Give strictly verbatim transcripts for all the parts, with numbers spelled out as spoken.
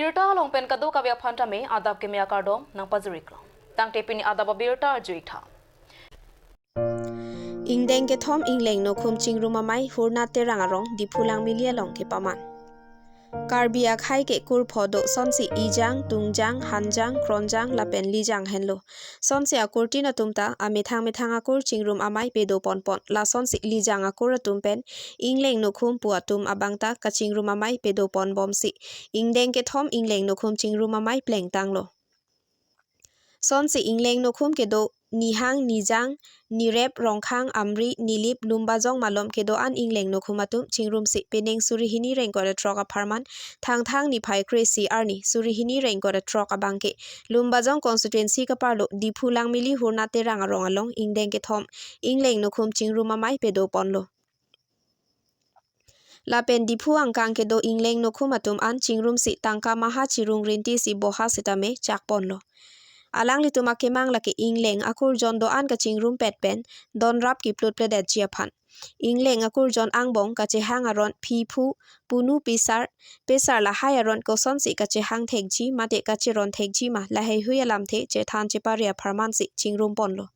Birta along pen kadokave aphan tame adap keme akardom nangpajiriklo. Tangte pini adap abirta arjuitha. Ingdeng kethom Ingleng Nokhum Chingrum Amei Hurna Terang arong Diphu Langmili along kepaman. Karbi akhei ke kur pho do sonsi Ijang, Tungjang, Hanjang, Kronjang lapen Lijang henlo. Sonsi akur tin atum ta amethang methang akur chingrum amei pedo ponpon. Lasonsi Lijang akur atum pen Ingleng Nokhum pu atum abang ta kachingrum amei pedo ponbomsi ingdeng kethom Ingleng Nokhum Chingrum Amei plengtanglo. Sonsi Ingleng Nokhum kedo Nihang, Nijang, Nirep, Rongkhang, Amri, Nilip, Lumbajong malom kedo-an Ingleng Nokhum atum chingrumsi pining suri hini ra ingkoi ra throk apharman Thangthang niphai kre-isi arni suri hini ra ingkoi ra throk abangke Lumbajong constituency kaparlo Diphu Langmili Hurna Terang arong along ingdeng kethom Ingleng Nokhum Chingrum Amei pedo ponlo. Lapen Diphu angkang kedo Ingleng Nokhum atum an chingrumsi tangka maha chirung rinti si boha sitame chak ponlo. Alanglitum akemang lake Ingleng akur jon do-an kachingrumpet pen donrap kiplutpledetji aphan. Ingleng akur jon angbong kachehang aron phiphu, punu, pisar, pesar lahai aron kosonsi kachehang thekji mate kacheron thekji ma laheihui alamthe chethan chepare apharmansi chingrum ponlo.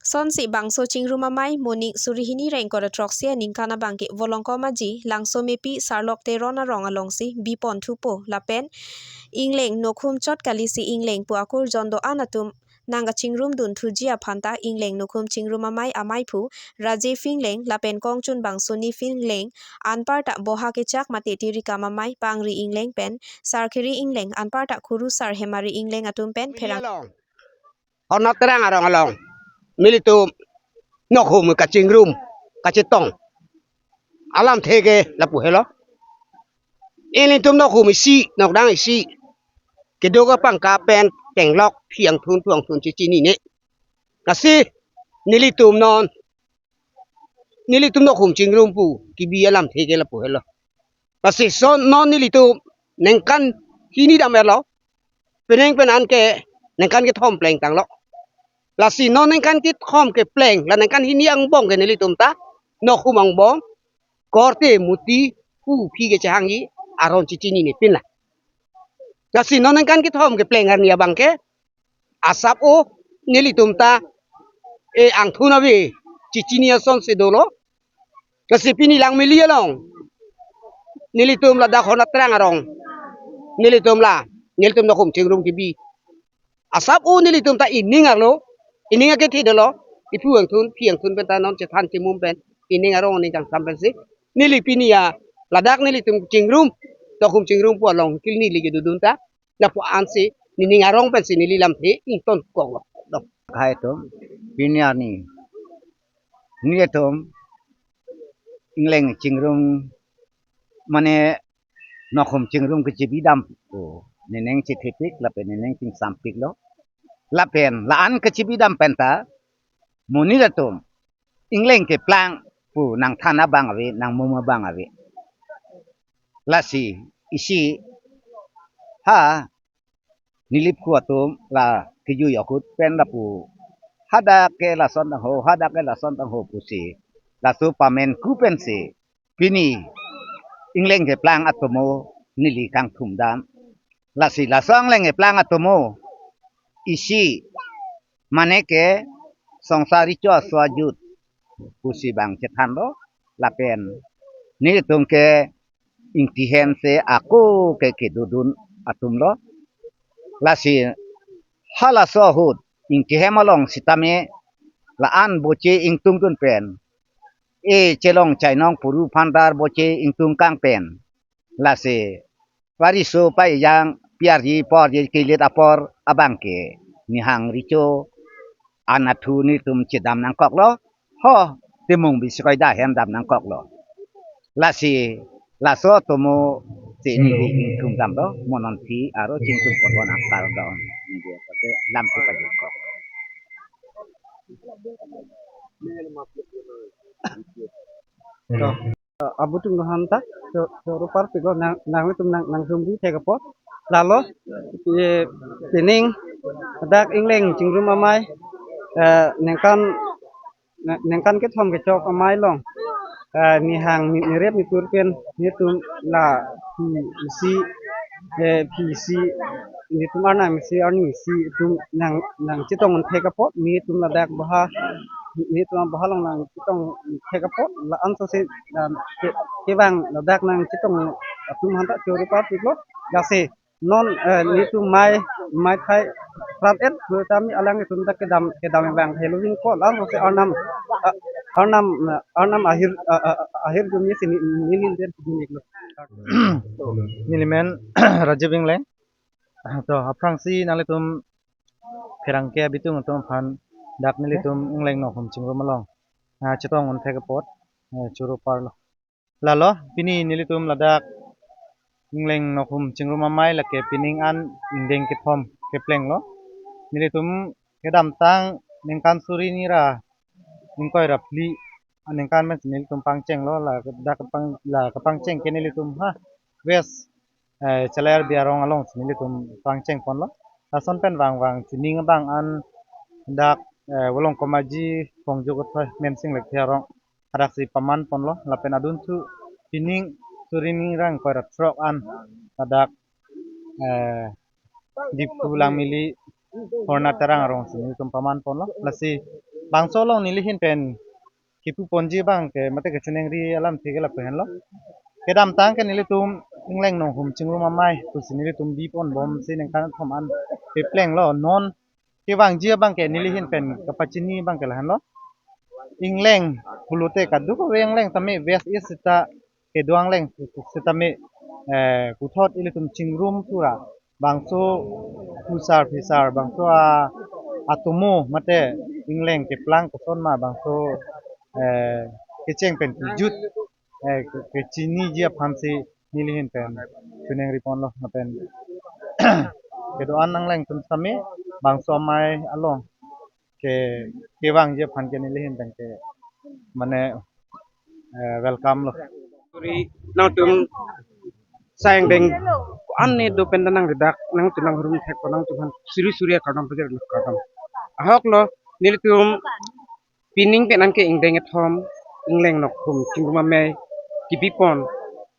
Sonsi bangso chingrum amei moning suri hini ra ingkoi ra throksi aningkan abangke Volongkom Aji, Langsomepi, Sarlok Teron arong alongsi bipon thupo lapen Ingleng Nokhum chot kalisi Ingleng pu akur jon do-an atum nangkachingrum dun thuji aphan ta Ingleng Nokhum Chingrum Amei ameiphu Rajesh Ingleng lapen kongchun bangso Nifin Ingleng anparta boha kechak mate tirikam amei Pangri Ingleng pen Sarkiri Ingleng anparta Kurusar Hemari Ingleng atum pen pherang. Hurna Terang arong along nelitum Nokhum kachingrum kachetong alamthe ke lapu helo. Ilitum Nokhum isi, nokdang isi, kedo kapangka pen tenglok phi angthun thu angthun chechinine. Lasi nelitum non, nelitum Nokhum chingrum pu kebi alamthe ke lapu helo. Lasi son non nelitum ningkan hini dam-etlo. Pining pen anke ningkan kethom plengtanglo. Lasi non ningkan kethom kepleng, la ningkan hini angbong ke nelitum ta Nokhum angbong korte muti hu phi kechehangji aron chechinine pin la. Lasi non ningkan kethom kepleng arni abangke asap o nelitum ta e angthun ave chechini asonsi dolo. Lasi pini Langmili along nelitum ladak Hurna Terang arong nelitum la nelitum Nokhum chingrum kebi asap o nelitum ta ining arlo, ining akethe dolo, iphu angthun phi angthun pen ta non chethan chemum pen ining arong aning kangsam pensi neli pini ya ladak nelitum chingrum, Nokhum chingrum pu along kil neli kedodun ta lapu ansi nening arong pensi neli lamthe ingtonkoklo. Dok. Hai atum, pini arni nelitum Ingleng chingrum mane Nokhum chingrum kechebi dam pu nening chethepik lapen nening chingsampiklo. Lapen la-an kechebi dam pen ta monit atum Ingleng keplang pu nangthan abang ave, nangmum abang ave. Lasi isi ha Nilip khu atum la kejui ahut pen lapu hadak ke lason tangho, hadak ke lason tangho pusi laso pamen ku pensi pini Ingleng keplang atomo neli kangthum dam. Lasi laso Ingleng keplang atomo isi mane ke songsar richo aso ajut pusi bang chethanlo lapen nelitum ke ingti hem se ako ke kedodun atumlo. Lasi halaso ahut ingti hem along sitame la-an boche ingtungdun pen e chelong chainong puru phandar boche ingtung kang pen. Lasi pariso paijang piarji porji kelet apor abang ke nihang richo anatthu netum chedam nangkoklo. Ho, temung bisikoi da hem dam nangkoklo. Lasi laso atomo si neli ingthum damlo, mo non phi aro chingthum porbo nangkardom. Neli lamthe pajirkok. Abutum dohan ta, so, so rupar piko nang, nangtum nang, nangthum ri thek apot. Lalo, ye, pining, dak Ingleng chingrum amei, eh, ningkan, ne-, ningkan kethom kechok amei along, eh, nihang ni, nirep nitur pen, netum la, hmm, isi, eh, phi si, nelitum arnam si, arni si itum nang, nangchetong un thek apot, nelitum ladak baha, nelitum baha along nangchetong un thek apot, la-an sose, dan ke, kevang ladak nangchetong atum aphanta choro parpiklo, lasi non, eh, nelitum mei, mei thai rat et, pu tame alanglitum ta kedam, kedam vang helo vin ko, la-an sose arnam, ah, arnam, ah, arnam ahir, ah, ah, ah, ahirjume si ne, ne, neli den dun-iklo. Neli men Rajiv Engleng. To, aphrangsi nanglitum pherangke abitung atum aphan dak nelitum Engleng Nokhum Chingrum along, ah, chetong un thek apot, eh, choro parlo. Lalo, pini nelitum ladak Engleng Nokhum Chingrum Amei lake pining an ingdeng kethom keplenglo. Nelitum kedamtang ningkan suri hini ra ingkoi ra phli aningkan pensi nelitum pangchenglo, la dak pang, la kepangcheng ke nelitum ha West, eh, Chalai Arbi arong alongsi nelitum pangcheng ponlo. Lason pen vangvang chining abang an dak, eh, Volongkom Aji Phongjok Kethoi Mensing Lekthe arong hadaksi paman ponlo, lapen adunthu pining suri hini ra ingkoi ra throk an ladak, eh, Diphu Langmili Horna Terang arongsi nelitum paman ponlo. Lasi bangso along neli ahin pen kipu ponji abang ke mate kachiningri alamthe ke lapu henlo. Kedamtang ke nelitum Engleng Nokhum Chingrum Amei pusi nelitum bi ponbomsi ningkan kethom an peplenglo. Non kevangji abang ke neli ahin pen kapachini abang ke lahenlo. Engleng pulote kadokave Engleng tame West East seta kedo Engleng sitame, eh, puthot ilitum chingrum sura bangso phusar phisar, bangso a, atomo mate Engleng keplang koson ma bangso, eh, kecheng pen kejut, eh, ke, kechiniji aphansi neli ahin pen chiningri ponlo lapen kedo-an Engleng atum sitame bangso amei along ke, kevangji aphan ke neli ahin pen ke mane, eh, welcome lo. Suri nangtum sa ingdeng ko-an ne do pen ta nangredak, nangtum nangrum thek ko, nangtum aphan suri suri akardom pajirlo, kardom. Ahok lo, nelitum pining pen anke ingdeng kethom Engleng Nokhum Chingrum Amei kipi pon,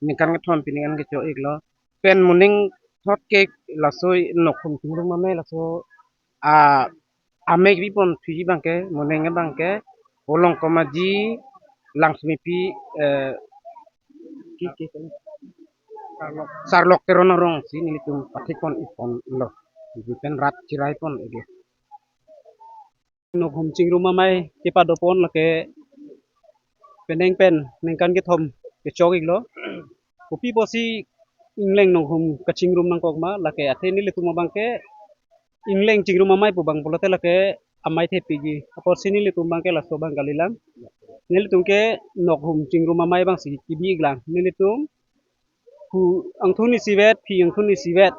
ningkan kethom pining anke cho-iklo. Pen moning thot ke laso Nokhum Chingrum Amei laso, ah, amei kipi pon thuji abang ke, moning abang ke Volongkom Aji Langsmipi, eh, ki, ki, ki, Sarlok Teron arongsi nelitum pathik pon-ik ponlo. Pen rat chirai pon-iklo. Nokhum Chingrum Amei kepado pon lake penang pen ningkan kethom kechok-iklo. Kopi pusi Engleng Nokhum kachingrum nangkok ma, lake athe nelitum abang ke Engleng Chingrum Amei pu abang pulote lake amei thepiji. Apotsi nelitum abang ke laso abang kalilang. Nelitum ke Nokhum Chingrum Amei abangsi kibi-iklang. Nelitum hu angthun isivet, phi angthun isivet,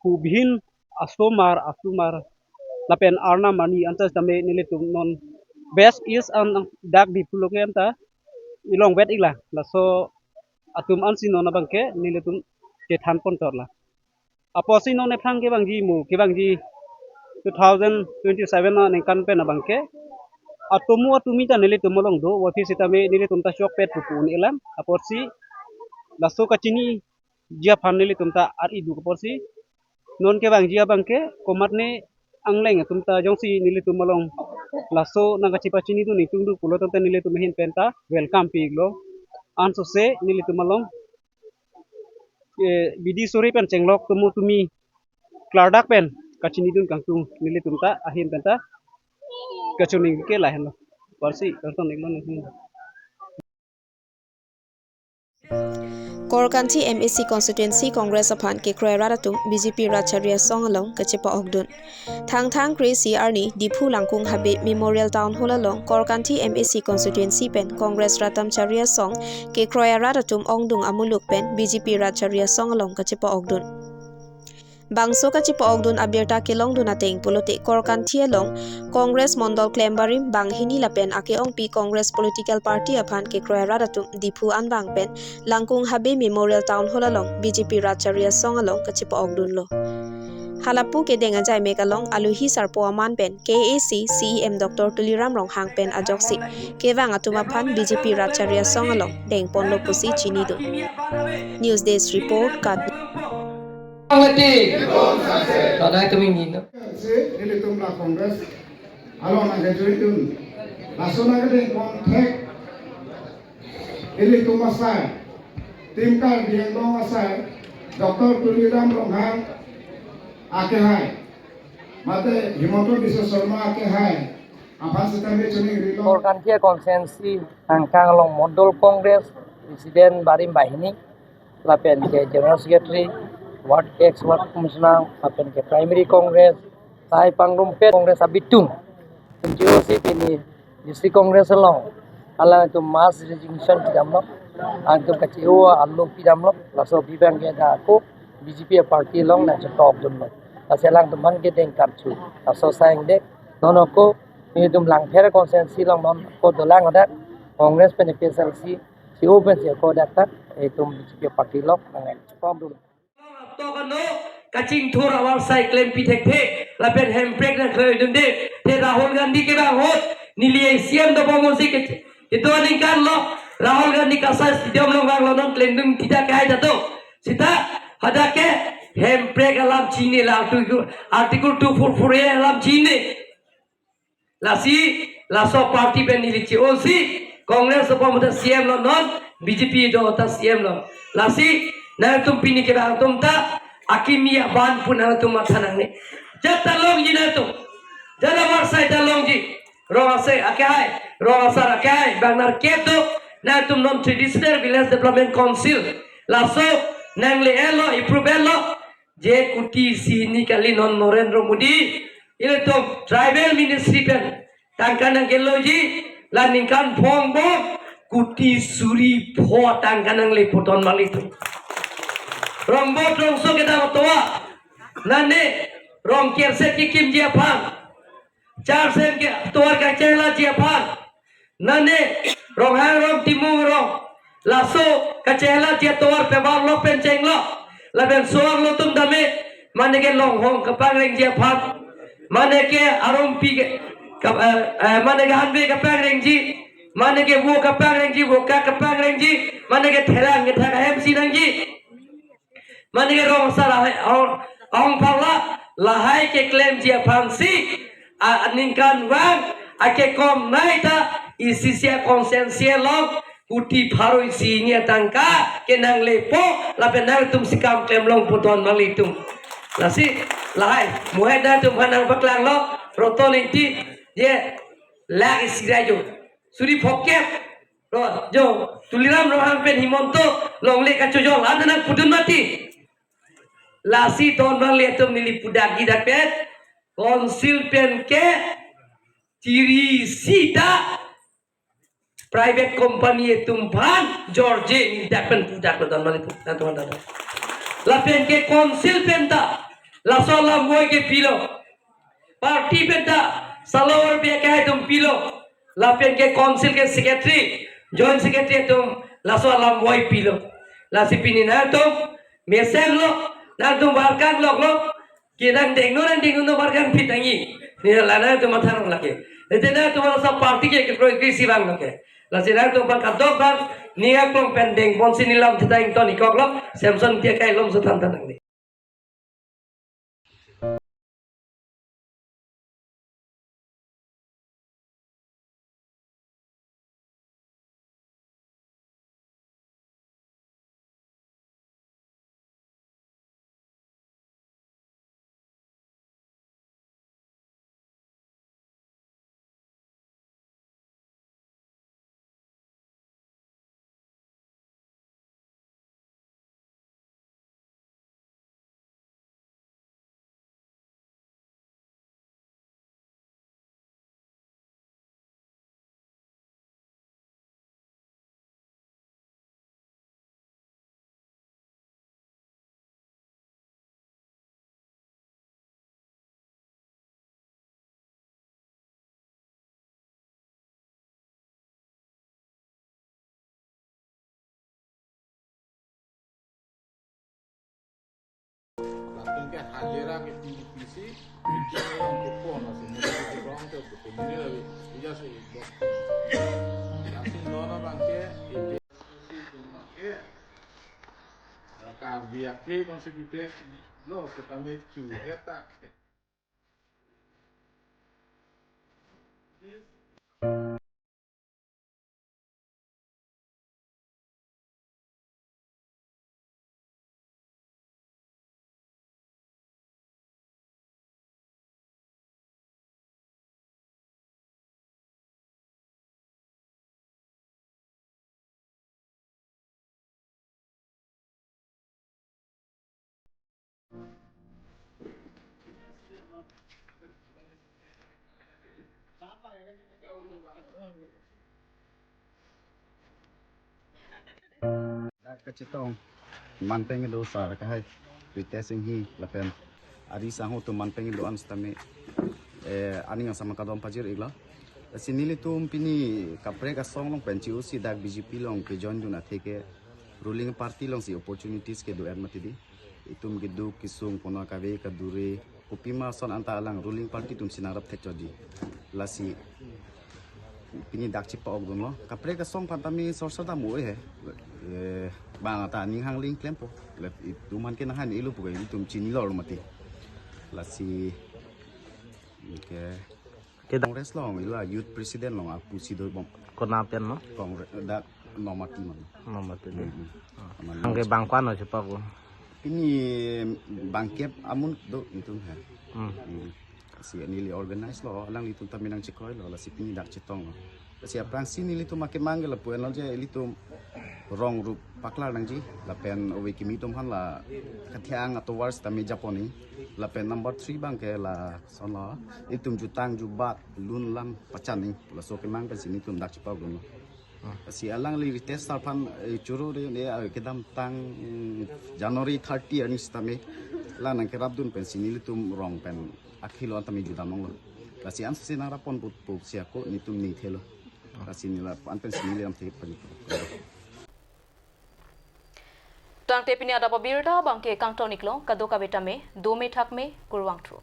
hu bihin asomar, asomar, lapen arnam arni anta sitame nelitum non West East an dak Diphu lo ke anta ilongvet-iklang. Laso atum ansi non abang ke nelitum chethan pon torlang. Apotsi non ephrang kevangji mo, kevangji two thousand twenty-seven aningkan pen abang ke atomo atumi ta nelitum along do, puvoiphit sitame nelitum ta chokpet pupu un-elang. Apotsi laso kachiniji aphan nelitum ta ar-i duk apotsi non kevangji abang ke komatne Engleng atum ta jongsi nelitum along laso nangkachepachinidun ingtungduk pulo tangte nelitum ahin pen ta welcome pi-iklo. Ansose nelitum along, eh, bidi suri pen chenglok atomo atumi klardak pen kachinidun kangtung nelitum ta ahin pen ta kachiningri ke lahenlo. Puvoiphit karton-iklo nelitum. Korkanthi M A C constituency Congress aphan kekroi arat atum B J P rat chari asong along kachepa-okdun. Thangthang kre isi arni Diphu Langkung Habe Memorial Town Hall along Korkanthi M A C constituency pen Congress rat chari asong kekroi arat atum ongdung amuluk pen B J P rat chari asong along kachepa-okdun. Bangso kachepa-okdun abirta kelongdun ateng pulote Korkanthi along Congress Mondol Klembarim banghini lapen ake-ongpi Congress political party aphan kekroi arat atum Diphu anbang pen Langkung Habe Memorial Town Hall along B J P rat chari asong along kachepa-okdunlo. Halapu kedeng ajai mek along alohi sarpo aman pen K A A C C E M Doctor Tuliram Ronghang pen ajoksi kevang atum aphan B J P rat chari asong along dengponlo pusi chinidun. News Desk Report, Katni. Party. Tonai kami nino. Si, nelitum la Congress along nangkejoin dun. Laso nangkedeng konthek ilitum asai, Team Karbi Anglong asai, Doctor Tuliram Ronghang akehai, mate Himanta Biswa Sarma akehai aphan sitame chuning rilo. Korkanthi constituency angkang along Mondol Congress President barim banghini, lapen ke General Secretary, Ward, ex Ward Commissioner, lapen ke Primary Congress, sai pangrumpet Congress abitung. N G O C pini District Congress along alangtum mass resignation pidamlo, alangtum kache-o alo pidamlo, laso abang ke dak ako B J P party along nangchetok dunlo. Lasi alangtum aphan kedeng karchu. Laso asai dek, non ako nelitum Langpher constituency along non ako dolang hadak Congress pen A P H L C, C O pen C O dak ta, itum B J P party along nangchetok dunlo. Tok ano kachingthur avarsai klempi thekthe lapen hemprek nangkroidunde. Te Rahul Gandhi kevang ahut neli A C M dobom si ke, kedo aningkan lo, Rahul Gandhi Kansai Stadium along vanglo, non klemdun kita ke hai dato. Sita hadak ke hemprek alam chini la, Article, Article two four four A alam chini. Lasi laso party pen neli che-o si, Congress apot ta C M lo, non B J P do ta C M lo. Lasi nangtum pini kedang atum ta akimi aban pu nangtum matha nangne. Jat ta longji nangtum. Jat avarsai ta longji. Rong asai akehai, rong asar akehai, bang nerkep do, nangtum non Traditional Village Development Council. Laso nangle-etlo, approve-etlo, je kuti isi hini kali, non Narendra Modi ilitum tribal ministry pen tangka nangkeloji, la ningkan phongo kuti suri pho tangka nangle pu ton mali tum. Rong bot rongso kedam atovar, mane rong kerset kekimji aphan, charsem ke atovar kachehalaji aphan, mane Ronghang rong, Timung rong, laso kachehalaji atovar pevar lo pen chenglo. Lapen so-arlo atum tame, mane ke longhong kapangrengji aphan, mane ke arumpi ke, kap-, eh, eh, mane ke hanve kapangrengji, mane ke vo kapangrengji, vo ka kapangrengji, mane ke therang kethak ahem si nangji, mane ke rong asar ahai, ahong, ahong pharla, lahai keklemji aphan si, a, aningkanvang akekom nei ta isi isi a-constituency along kuti pharo isi hini atangka ke nanglepo, lapen nangtum si kam klem long pu ton mali tum. Lasi lahai, muhai nangtum aphan nangpaklanglo, Roton Engti, je lakh isi ra jo, suri phongkep, ro, jo, Tuliram Ronghang pen Himanta longle kachojol, anta nangpudun mati. Lasi ton mali atum, neli pudakji dak pen, Council pen ke chiri sita private company atum aphan jorje, neli dak pen pudak lo ton mali atum, nangtum nangtum. Lapen ke Council pen ta laso alam voi ke pilo. Party pen ta Salawar Bey akehai atum pilo. Lapen ke Council ke Secretary, Joint Secretary atum laso alam voi pilo. Lasi pini nangtum mesen lo, nangtum barkang lok lo, ke nangdengno nangdengno barkang phit nangji. Neli la nangtum matha nang lake. Ete nangtum laso party ke kekroi kroi si vanglo ke. Lasi nangtum aphan kadokave ning aklong pen dengpon si neli lam thita ington-ikok lo, Samson Ingti akai lom so than than nangne. Lapen ke halera ke P P C, yang ke pon, laso mo ke rong ke betul ni lagi. Iya sih. Laso non abang ke, itu, itu abang ke, Biak ke konsekuensi lo setame chu eta. Dak kachetong manpeng do sar kahai Ritesh Enghi lapen ari sangho atum manpeng do-an setame, eh, aning asama kadom pajir-iklo. Si nelitum pini kaprek asong along pen chi-usi dak B J P along kejoin dun atheke ruling party alongsi opportunities kedo-an mati di. Itum keduk kesung pona kave kadure kopima ason anta alang ruling party atumsi nangrap thekchotji. Lasi pini dak chepa-ok dunlo. Kaprek asong aphan tame sorsa dam oi he. Eh, bang ata aning hangling klempo. Lep itum aphan ke nanghan ilo puke itum chinilo mati. Lasi ke Kedang Congress along ila youth president along apusi dobom. Kona pen no? Congress dak nomor timan. Nomor timan. Hmm. Aman Angke bang ko-an chepa-ok? Pini bangkep amun do itum he. Hmm. Hmm. Si neli organize lo, alanglitum tame nangchekroilo, lasi pini dak chetonglo. Lasi aphrangsi nelitum akemang ke lapu-an lo je ilitum rong rup paklar nangji, lapen ove kimi atum aphan la kathiang atovar setame japon ni, lapen number three abang ke lason lo, itum jutang jubat lun lam pachan ni, laso kemang pensi nelitum dak chepa-ok dunlo. Si alangli Ritesh sar aphan, eh, choro de ne, eh, kedamtang, mm, January thirty arni setame la nangkerap dun pensi nelitum rong pen akhilo an tame judam longlo. Lasi ansi nangrapon put pu si ako nelitum ningthelo. Lasi neli la an pensi neli lam thek pani. Tangte pini adap abirta abang ke kangton-iklo, kadokave tame dome thakme, kurvangthu.